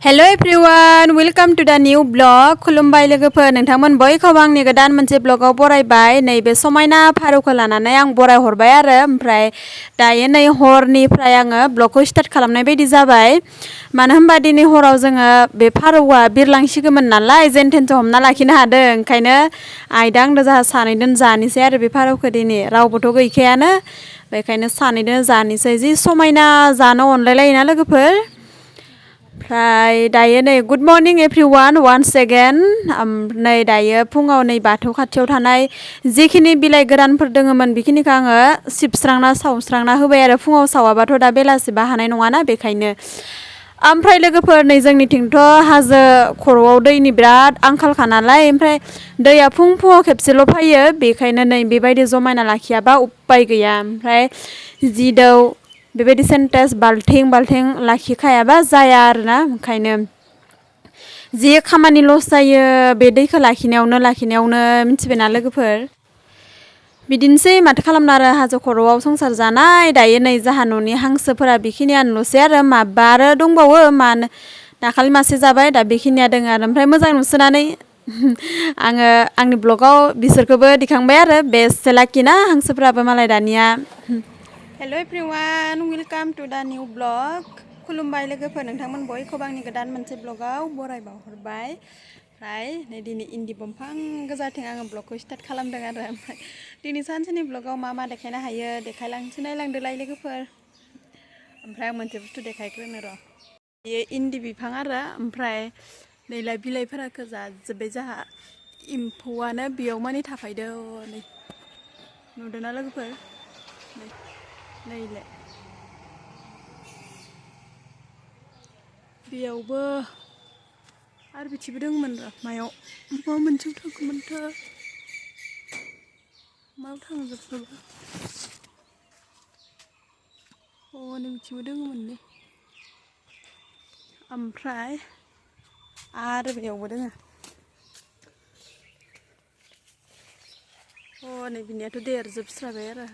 Hello everyone, welcome to the new blog. खुलुमबाय लोगोफोर नोंथांमोन बयखौबो आंनि गोदान मोनसे ब्लगाव बरायबाय। नैबे समायना फारौखौ लानानै आं बराय हरबाय आरो ओमफ्राय दायो नै हरनिफ्राय आङो ब्लगखौ स्टार्ट खालामनाय बायदि जाबाय। मानो होनबा दिनै हराव जोङो बे फारौआ बिरलांसिगौमोन नालाय जेन थेनसो हमना लाखिनो हादों ओंखायनो आइदा आंदो जाहा सानैदों जानोसै आरो बे फारौखौ दिनै रावबोथ' गैखायानो बेखायनो सानैदों जानोसै जि समायना जानो अनलायलायोना लोगोफोर। ओमफ्राय दायो नै good morning everyone once again नै दायो फुङाव नै बाथौ खाथियाव थानाय जिखिनि बिलाइ गोरानफोर दोङोमोन बेखिनिखौ आङो सिबस्रांना सावस्रांना होबाय आरो फुङाव सावाबाथ' दा बेलासिबा हानाय नङाना बेखायनो। ओमफ्राय लोगोफोर नै जोंनिथिंथ' हाजो खर'आव दैनि बिराद आंखालखा नालाय ओमफ्राय दैया फुङाव खेबसेल' फैयो बेखायनो नै बेबायदि जमायना लाखियाबा उपाय गैया। ओमफ्राय जि दौ बेबायदि सेन्टेक्स बाल्थिं लाखिखायाबा जाया आरोना ओंखायनो जि खामानि लस जायो बे दैखौ लाखिनायावनो मिथिबायना लोगोफोर। बिदिनोसै माथो खालामनो आरो हाजो खर'आव संसार जानाय। दायो नै जाहा न'नि हांसोफोरा बेखिनियानोल'सै आरो माबा आरो दंबावो मानो दाखालि मासे जाबाय दा बेखिनिया दङ आरो ओमफ्राय मोजां नुसोनानै आङो आंनि ब्लगाव बिसोरखौबो दिखांबाय आरो बेस्ट लाखिना हांसोफ्राबो मालाय दानिया। हेल' एभ्रिवान वेलकाम टु दा निउ ब्लग। खुलुमबाय लोगोफोर नोंथांमोन बयखौबो आंनि गोदान मोनसे ब्लगाव बरायबावहरबाय। ओमफ्राय नै दिनै इन्दि दंफां गोजाथिं आङो ब्लगखौ स्टार्ट खालामदों आरो ओमफ्राय दिनै सानसेनि ब्लगाव मा देखायनो हायो देखायलांसै नायलांदोलाय लोगोफोर। ओमफ्राय आं मोनसे बुस्थु देखायग्रोनो र' बेयो इन्दि बिफां आरो ओमफ्राय नैलाय बिलाइफोराखौ जाजोब्बाय जाहा एम्फौआनो बेयाव माने थाफायदो नै नुदोंना लोगोफोर नैलाय बेयावबो आरो बिथिंबो दंमोन र' मायाव मा मोनसेयाव थांखोमोनथाय मायाव थांजोबखोबा नै बिथिंबो दङमोन नै ओमफ्राय आरो बेयावबो दोङो नै बिनियाथ' देरजोबस्राबाय आरो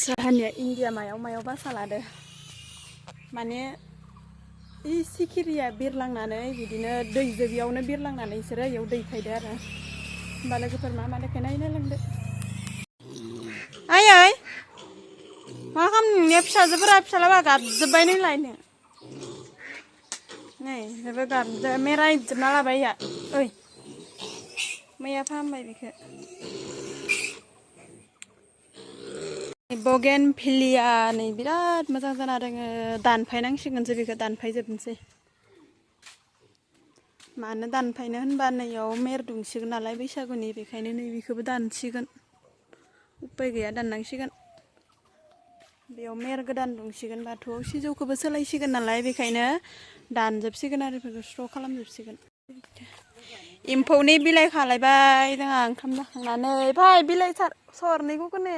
जाहानिया इन्दिया मायाव बासा लादो माने इ सिखिरिया बिरलांनानै बिदिनो दैजोबियावनो बिरलांनानै बिसोरो इयाव दैखायदो आरो होमबा लोगोफोर मा देखायनो नायलांदो। आयै मा खालामनो नोंनिया फिसालाबा गाबजोब्बाय नों लायनो नै बेबो गाबदो मेरायजोबना लाबाय इया ओइ मैया फाहामबाय बेखौ बगेनभिलिया नै बिराद मोजां जाना दोङो दानफायनांसिगोनसो बेखौ दानफायजोबनोसै। मानो दानफायनो होनबा नैयाव मेर दुंसिगोन नालाय बैसागुनि बेखायनो नैबेखौबो दानसिगोन उपाय गैया दाननांसिगोन। बेयाव मेर गोदान दुंसिगोन बाथौआव सिजौखौबो सोलायसिगोन नालाय बेखायनो दानजोबसिगोन आरो बेफोरखौ स्र' खालामजोबसिगोन। एम्फौनि बिलाइ खालायबाय जोंहा ओंखाम जाखांनानै फाय बिलाइ सरनैखौ कोने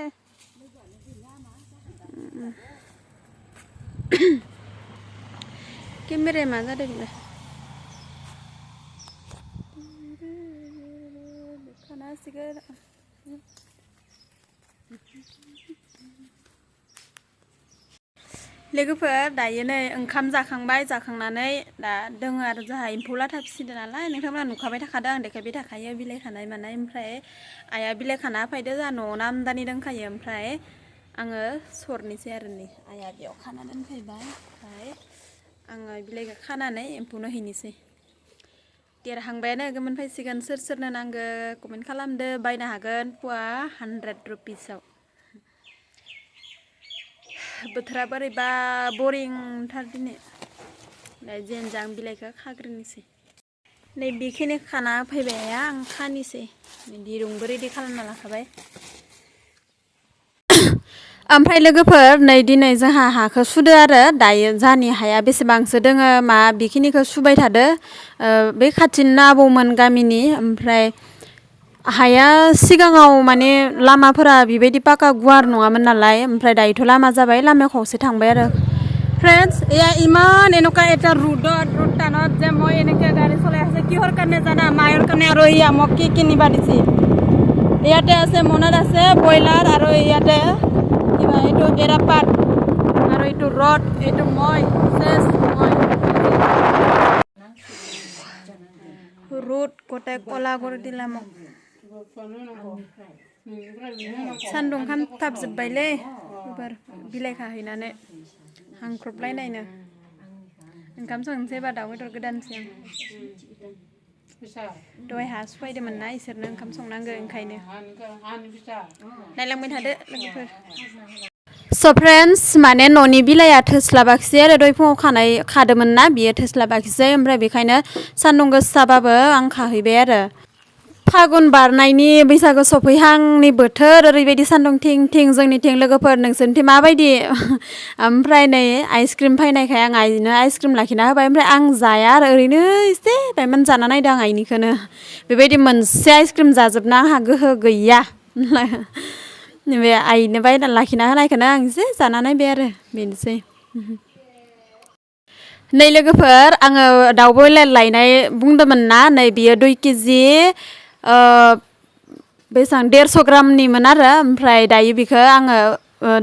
केमेराया मा जादों बेलाय देखाना होसिगोन लोगोफोर दायो नै ओंखाम जाखांनानै दा दोङो आरो जोंहा एम्फौ लाथा फिसिदों नालाय नोंथांमोना नुखाबाय थाखादों आं देखायबाय थाखायो बिलाइ खानाय मानाय ओमफ्राय आइया बिलाइ खाना फैदो जोंहा न'आवनो आमदानि दंखायो ओमफ्राय आङो सरनोसै आरो नै आइया बेयाव खाना दोनफैबाय ओमफ्राय आङो बिलाइखौ खानानै एम्फौनो हैनोसै। देरहांबायानो गोमोन फैसिगोन सोरनो नांगौ कमेन्ट खालामदो बायनो हागोन फुवा 100 रुपिसाव। बोथोरा बोरैबा बरिंथार दिनै दा जेनजा आं बिलाइखौ खाग्रोनोसै नै बेखिनि खाना फैबाय आं खानोसै दिरुंबो रेडि खालामना लाखाबाय। ओमफ्राय लोगोफोर नै दिनै जोंहा हाखौ सुदो आरो दायो जोंहानि हाया बेसेबांसो दोङो मा बेखिनिखौ सुबाय थादो बे खाथिनिनो आबौमोन गामिनि ओमफ्राय हाया सिगाङाव माने लामाफोरा बेबायदि पाका गुवार नङामोन नालाय ओमफ्राय दायोथ' लामा जाबाय लामायाव खावसे थांबाय आरो फ्रेंड्स এয়া ইমান এনেকুৱা এটা ৰোডত টানত যে মই এনেকৈ গাড়ী চলাই আছে কিহৰ কাৰণে জানা মায়ৰ কাৰণে আৰু এয়া মোক কি কিনিবা দিছে ইয়াতে আছে মনত আছে ব্ৰইলাৰ আৰু ইয়াতে কিবা এইটো এৰাপাত আৰু এইটো itu road itu moy ses moy road kotak kola gor dilamok सान्दुं खामथाबजोब्बायलै एबार बिलाइ खाहैनानै हांख्रबलायनायनो ओंखाम संनोसै बा दाउ बेदर गोदानसै आं दहाय हा सुफायदोंमोन ना इसोरनो ओंखाम संनांगौ ओंखायनो नायलांबाय थादो लोगोफोर स' फ्रेन्ड्स माने न'नि बिलाइया थोस्लाबाखिसै आरो दहाय फुङाव खादोंमोन ना बियो थोस्लाबाखिसै ओमफ्राय बेखायनो सान्दुं गोसाबाबो आं खाहैबाय आरो फागुन बारनायनि बैसागो सफैहांनि बोथोर ओरैबायदि सान्दुं थिं थिं जोंनिथिं लोगोफोर नोंसोरनिथिं माबायदि ओमफ्राय नै आइसक्रिम फैनायखाय आं आइनो आइसक्रिम लाखिना होबाय ओमफ्राय आं जाया आरो ओरैनो एसे बायमान जाना नायदों आं आइनिखौनो बेबायदि मोनसे आइसक्रिम जाजोबना आंहा गोहो गैया बे आइनो बायना लाखिना होनायखौनो आं एसे जाना नायबाय आरो बेनोसै नै लोगोफोर आङो दाउ बयलार लायनाय बुंदोंमोन ना नै बियो 2 केजि बेसेबां 150 ग्रामनिमोन आरो ओमफ्राय दायो बेखौ आङो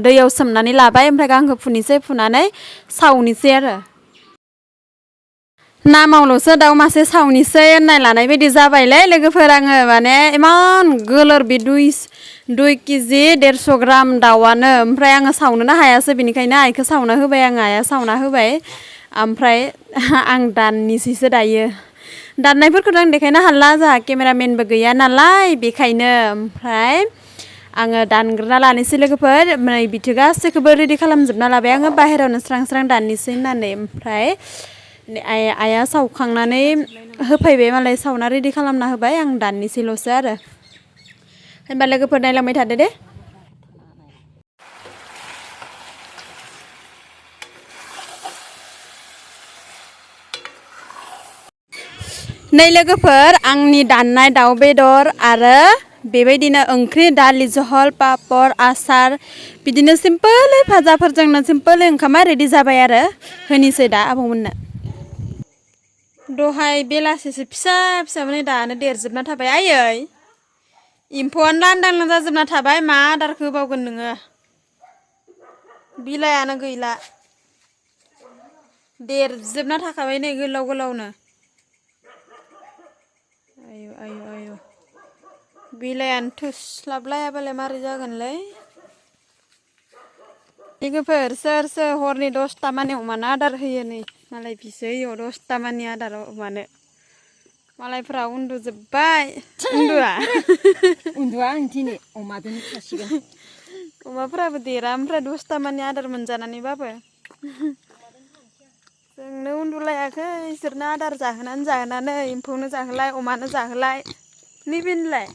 दैयाव सोमनानै लाबाय ओमफ्राय गांखौ फुनोसै फुनानै सावनोसै आरो नामावल'सो दाउ मासे सावनोसै होननाय लानाय बायदि जाबायलै लोगोफोर आङो माने इमान गोलोर बे 2 केजि 150 ग्राम दाउआनो ओमफ्राय आङो सावनोनो हायासै बेनिखायनो आइखौ सावना होबाय आङो आइया सावना होबाय ओमफ्राय आं दाननिसैसो दायो दाननायफोरखौथ' आं देखायनो हाला जोंहा केमेरामेनबो गैया नालाय बेखायनो ओमफ्राय आङो दानग्रोना लानोसै लोगोफोर नै बिथो गासैखौबो रेडि खालामजोबना लाबाय आङो बाहेरायावनो स्रां स्रां दाननोसै होननानै ओमफ्राय आइया सावखांनानै होफैबाय मालाय सावना रेडि खालामना होबाय आं दाननोसैल'सो आरो होनबा लोगोफोर नायलांबाय थादो दे नै लोगोफोर आंनि दाननाय दाउ बेदर आरो बेबायदिनो ओंख्रि दालि जहल पापर आसार बिदिनो सिम्पोलै भाजाफोरजोंनो सिम्पोलै ओंखामा रेडि जाबाय आरो होनोसै दा आबौमोननो दहाय बेलासिसो फिसा फिसामोन दानो देरजोबना थाबाय आयै एम्फौआनो लांदां जाजोबना थाबाय मा आदारखौ होबावगोन नोङो बिलाइयानो गैला देरजोबना थाखाबाय नै गोलाव गोलावनो आयु आयु आयु बिलाइयानो थोस्लाबलायाबालाय मारै जागोनलै लोगोफोर सोर सोर हरनि 10ता मानि अमानो आदार होयो नै मालाय बिसोयो 10ता मानि आदार अमानो मालायफोरा उन्दुजोब्बाय उन्दुआ आं दिनै अमादोनो थासिगोन अमाफोराबो देरा ओमफ्राय 10ता मानि आदार मोनजानानैबाबो जोंनो उन्दुलायाखै इसोरनो आदार जाहोनानै एम्फौनो जाहोलाय अमानो जाहोलाय नैबेनोलाय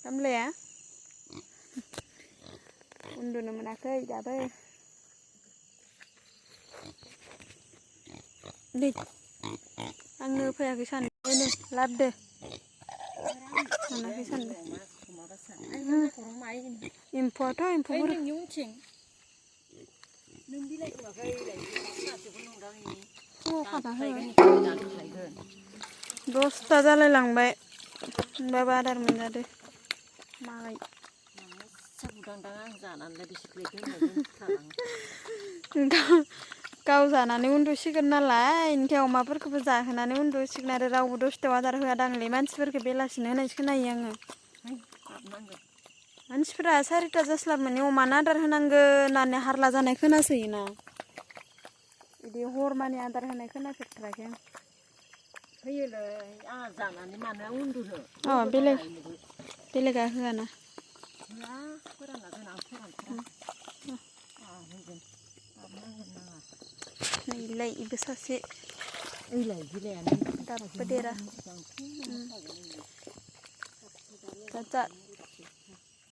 गामलाया उन्दुनो मोनाखै दाबो दे आंनो फैयाखै सानदों लाबदो सानाखै सानदों एम्फौआथ' एम्फौफोर नों बिलाइ होआखै खाना हो 10ता जालायलांबाय होनबाबो आदार मोनजादो मालाय गाव जानानै उन्दुसिगोन नालाय ओमफ्राय अमाफोरखौबो जाहोनानै उन्दुसिगोन आरो रावबो 10तायाव आदार होआ दांलै मानसिफोरखौ बेलासिनो होनायसो खोनायो आङो मानसिफोरा 4ता जास्लाब माने अमानो आदार होनांगो होननानै हारला जानाय खोनासोयोना बिदि हरमानि आदार होनाय खोनाफेरथाराखै आं होयोलै आंहा जानानै मानो उन्दुनो बेलेगा होआना फोरानना दोन आं फोरानथारा होगोन नैलाय इबो सासे ओइलाय बिलाइयानो दाबो देरा